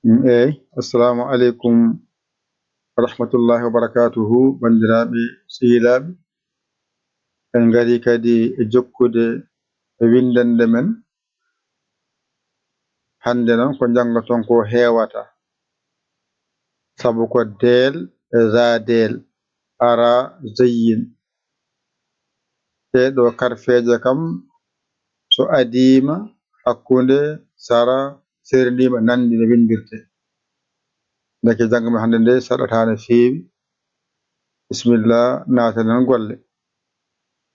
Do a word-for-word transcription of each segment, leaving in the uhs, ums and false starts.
Mm, eey, assalamu aleykum wa rahmatullahi wa barakatuhu, banndiraaɓe sehilaaɓe. En ngari kadi e jokkude e winndannde men. Hannde noon ko njanngoton ko heewata, sabu ko deel e zaadeel, ara zayyin. Ɗee ɗoo karfeeje kam, so adiima hakkunde sara serndiima nanndi no winndirtee. Ndeke janngo men hannde nde saɗataa no feewi. Bisimilla, naaten heen golle.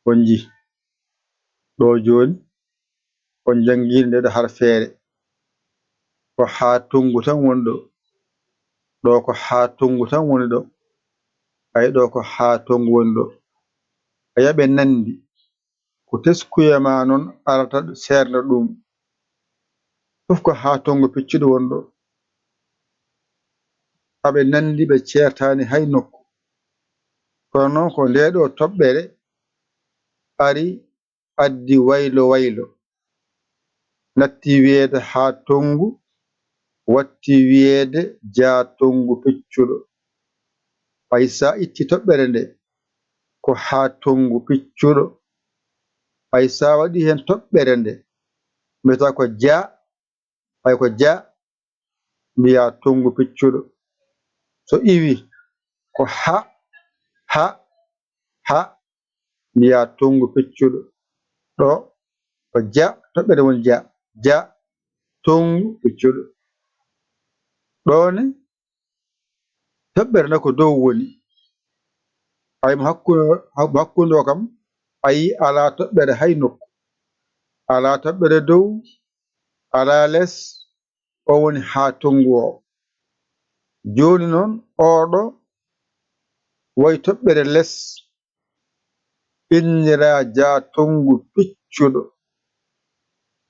On njii ɗo jooni, on njanngiino nde ɗo harfeere. Ko haa tonngu tan woni ɗo. Ɗo ko haa tonngu tan woni ɗo. Ay, ɗo ko haa tonngu woni ɗo. A yaɓe nanndi. Ko teskuya ma noon arata seernda ɗum. Fof ko haa tonngu piccuɗo woni ɗo. Aɓe nanndi, ɓe ceertaani hay nokku. Kono noon ko ndee ɗo toɓɓere ari addi waylo waylo. Natti wiyeede haa tonngu, watti wiyeede jaa tonngu piccuɗo. Ay, so a itti toɓɓere nde, ko haa tonngu piccuɗo. Ay, so a waɗi heen toɓɓere nde, mbiyata ko jaa, ay ko jaa, mbiya tonngu piccuɗo. So iwi ko ha, ha, ha, mbiya tonngu piccuɗo. Ɗo ko ja, toɓɓere woni ja, ja, tonngu piccuɗo. Ɗo ne, toɓɓere nde ko dow woni. Ay, mo hakkunde, mo hakkunde o kam, a yii alaa toɓɓere hay nokku. Alaa toɓɓere dow, alaa les, o woni haa tonngu o. Jooni noon, oɗo wayi toɓɓere les, innira jaa tonngu piccuɗo.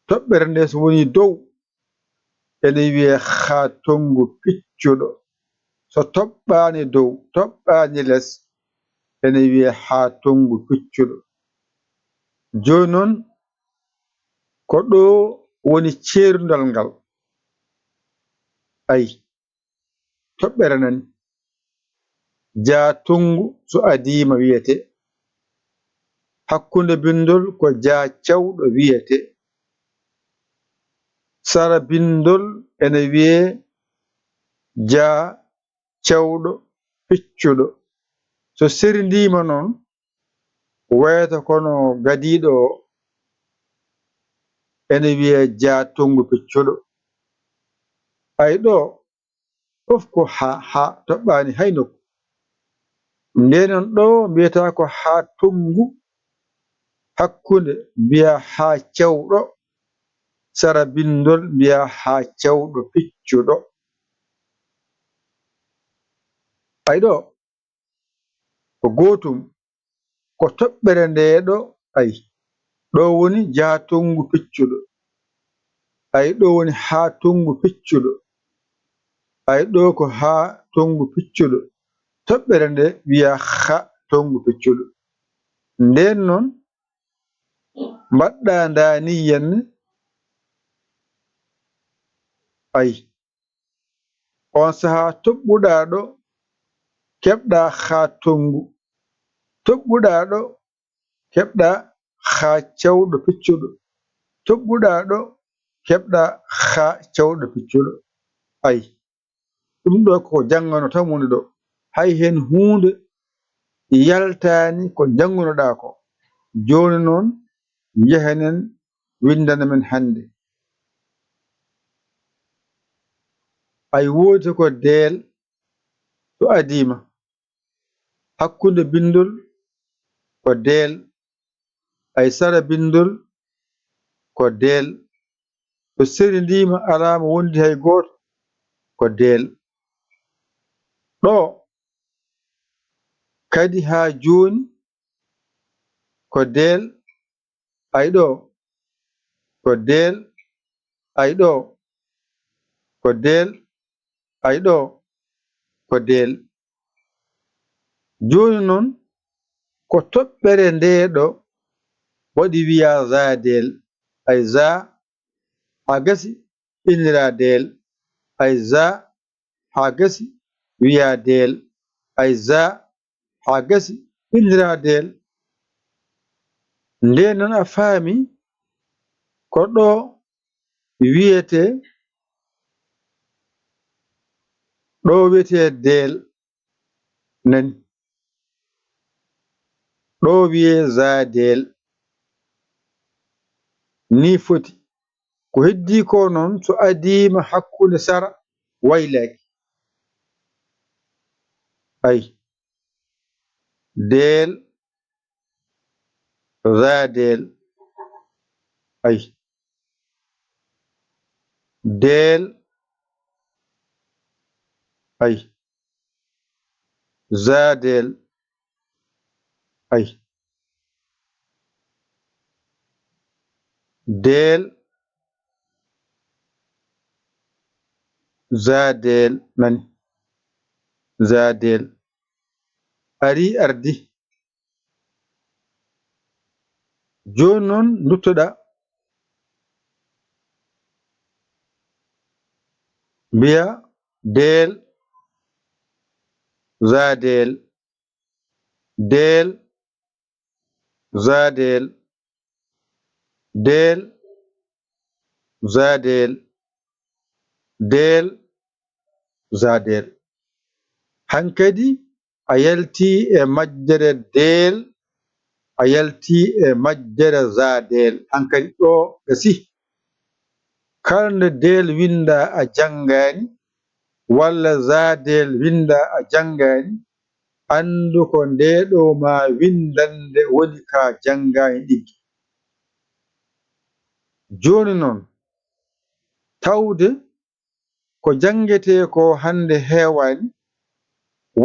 Toɓɓere nde so woni dow, ene wiyee haa tonngu piccuɗo. So toɓɓaani dow, toɓɓaani les, ene wiyee haa tonngu piccuɗo. Jooni noon, ko ɗo woni ceerundal ngal. Ay, toɓɓere nani. Jaa tonngu so adiima wiyetee. Hakkunde binndol ko jaa cewɗo wiyetee. Sara binndol ene wiyee jaa cewɗo piccuɗo. So serndiima noon, wayata kono gadiiɗo o, ene wiyee jaa tonngu piccuɗo. Ay, ɗo fof ko haa, haa toɓɓaani hay nokku. Ndeen noon ɗo mbiyataa ko haa tonngu hakkunde, mbiyaa haa cewɗo, sara binndol mbiyaa haa cewɗo piccuɗo. Ay, ɗo ko gootum, ko toɓɓere nde ɗo, ay, ɗo woni jaa tonngu piccuɗo. Ay, ɗo woni haa tonngu piccuɗo. Ay, ɗo ko haa tonngu piccuɗo. Toɓɓere nde wiyaa ha tonngu piccuɗo. Ndeen noon, mbaɗɗaa ndaa nii yenne, ay, on sahaa toɓɓuɗaa ɗo, keɓɗaa haa tonngu. Toɓɓuɗaa ɗo, keɓɗaa haa cewɗo piccuɗo. Toɓɓuɗaa ɗo, keɓɗaa haa cewɗo piccuɗo. Ay, ɗum ɗo ko janngano tan woni ɗo. Hay heen huunde yaltaani ko njanngunoɗaa ko. Jooni noon, njehen winndana men hannde. Ay, woodi ko deel to adiima. Hakkunde binndol ko deel, ay sara binndol ko deel. So serndiima alaa mo wondi hay gooto, ko deel. Ɗo kadi haa jooni ko deel, ay ɗo ko deel, ay ɗo ko deel, ay ɗo ko deel. Jooni noon, ko toɓɓere nde ɗo waɗi wiyaa za deel, ay za haa gasi innira deel. Ay za, haa gasi, wiyaa deel. Ay za, haa gasi, inndiraa deel. Ndeen noon a faami ko ɗo wiyetee, ɗo wiyetee deel, nani? Ɗo wiyee za deel. Nii foti. Ko heddii ko noon, so adiima hakkunde sara, waylaaki. Ay. Deel, za deel. Ay. Deel. Ay. Za deel. Ay. Deel. Za deel, nani? Za deel. Arii, ardii. Jooni noon nduttoɗaa. Mbiyaa deel, za deel, deel, za deel, deel, za deel, deel, za deel. Hankadi a yaltii e majjere deel, a yaltii e majjere za deel. Hankadi ɗo gasii. Kala nde deel winndaa a janngaani, walla za deel winndaa a janngaani, anndu ko ndee ɗoo maa winndannde woni ka janngaani ɗiggi. Jooni noon, tawde ko janngetee koo hannde heewaani,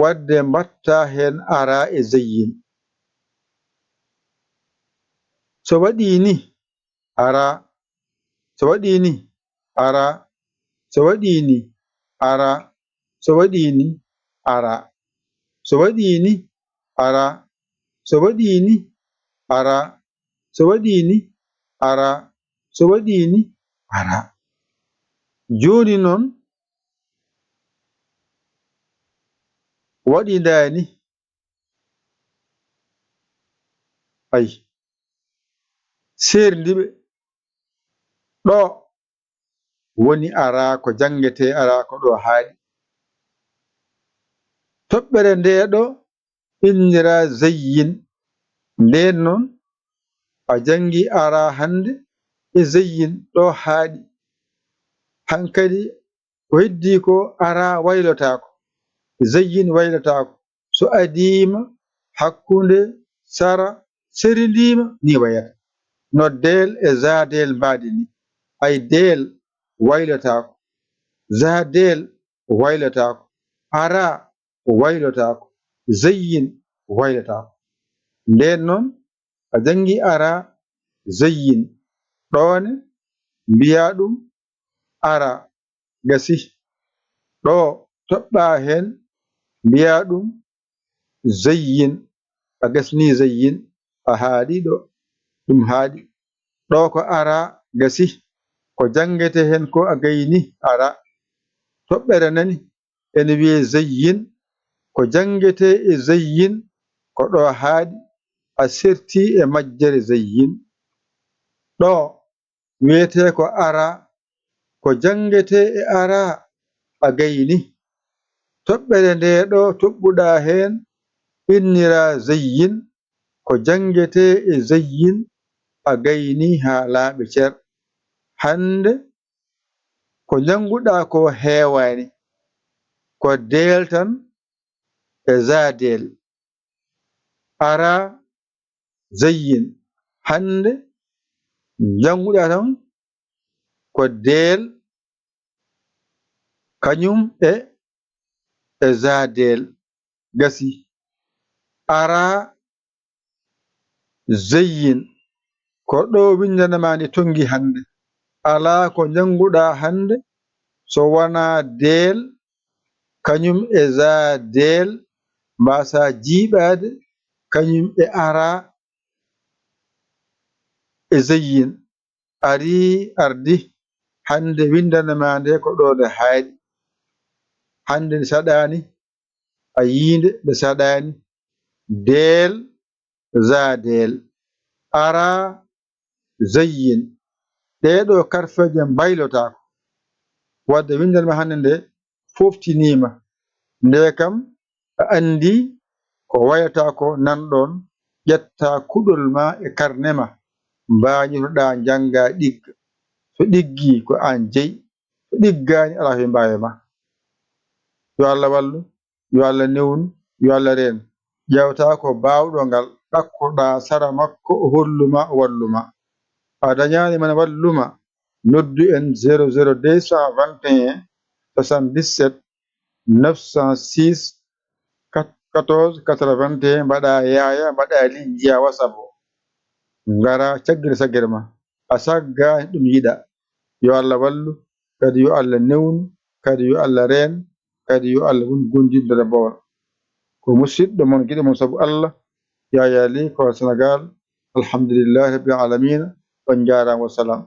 waɗde mbaɗtaa heen araa e zeyyin. So waɗii nii, araa. So waɗii nii, araa. So waɗii nii, araa. So waɗii nii, araa. So waɗii nii, araa. So waɗii nii, araa. So waɗii nii, araa. So waɗii nii, araa. Jooni noon, waɗi ndaani. Ay. Seerndi ɓe. Ɗo woni araa ko janngetee, araa ko ɗo haaɗi. Toɓɓere ndee ɗo inndiraa zeyyin. Ndeen noon, a janngii araa hannde e zeyyin ɗo haaɗi. Hankadi ko heddii ko araa waylotaako, zeyyin waylotaako. So adiima hakkunde sara serindiima, nii wayata. No deel e za deel mbaadi nii. Ay deel waylotaako, za deel waylotaako, araa waylotaako, zeyyin waylotaako. Ndeen noon, a janngii araa, zeyyin. Ɗo ne, mbiyaa ɗum araa, gasii. Ɗo toɓɓaa heen, mbiyaa ɗum zeyyin. A gasnii zeyyin, a haaɗi ɗo, ɗum haaɗi. Ɗo ko araa, gasii. Ko janngetee heen ko a gaynii, araa. Toɓɓere nani, ene wiyee zeyyin. Ko janngetee e zeyyin, ko ɗo haaɗi, a sertii e majjere zeyyin. Ɗo wiyetee ko araa, ko janngetee e araa, a gaynii. Toɓɓere ndee ɗo toɓɓuɗaa heen, inniraa zeyyin, ko janngetee e zeyyin, a gaynii haa laaɓi cer. Hannde ko njannguɗaa ko heewaani, ko deel tan e za deel. Araa, zeyyin. Hannde njannguɗaa tan ko deel kañum e, e za deel. Gasii. Araa, zeyyin. Ko ɗo winndanɗe maa ɗe tonngi hannde. Alaa ko njannguɗaa hannde so wonaa deel kañum e za deel, mbaasaa jiiɓaade kañum e araa e zeyyin. Arii, ardii, hannde winndanɗe maa nde ko ɗo nde haaɗi. hannde nde saɗaani, a yiinde nde saɗaani, deel, za deel, ara, zayyin. Ɗee ɗoo karfeeje mbaylotaako. Wadde winndere ma hannde nde foftiniima. Nde kam a anndi ko wayata ko nanɗon, ƴetta kuɗol ma e karne ma, mbaañotoɗaa njannga ɗigga. So ɗiggii ko aan jeyi, so ɗiggaani alaa ko ɓe mbaawi ma. Yo Allah wallu, yo Allah newnu, yo Allah reen. Ƴeewta ko baawɗo ngal, ɗakkoɗaa sara makko, o hollu ma, o wallu ma. A dañaani mane wallu ma, noddu en zéro zéro deux cent vingt et un soixante-dix-sept neuf cent six quatorze quatre-vingt-un, mbaɗa yaaya, mbaɗa li, njiya WhatsApp o. Ngara caggere caggere ma. A saggaani ɗum yiɗa. Yo Allah wallu, kadi yo Allah newnu, kadi yo Allah reen, kadi yo Allah won gondindo nde mbowla. Ko musidɗo mon, giɗo mon sabu Allah, Yaya Ly, ko Sénégal. Alhamdulillahi Rabbil Alamina. On njaaraama, wassalam.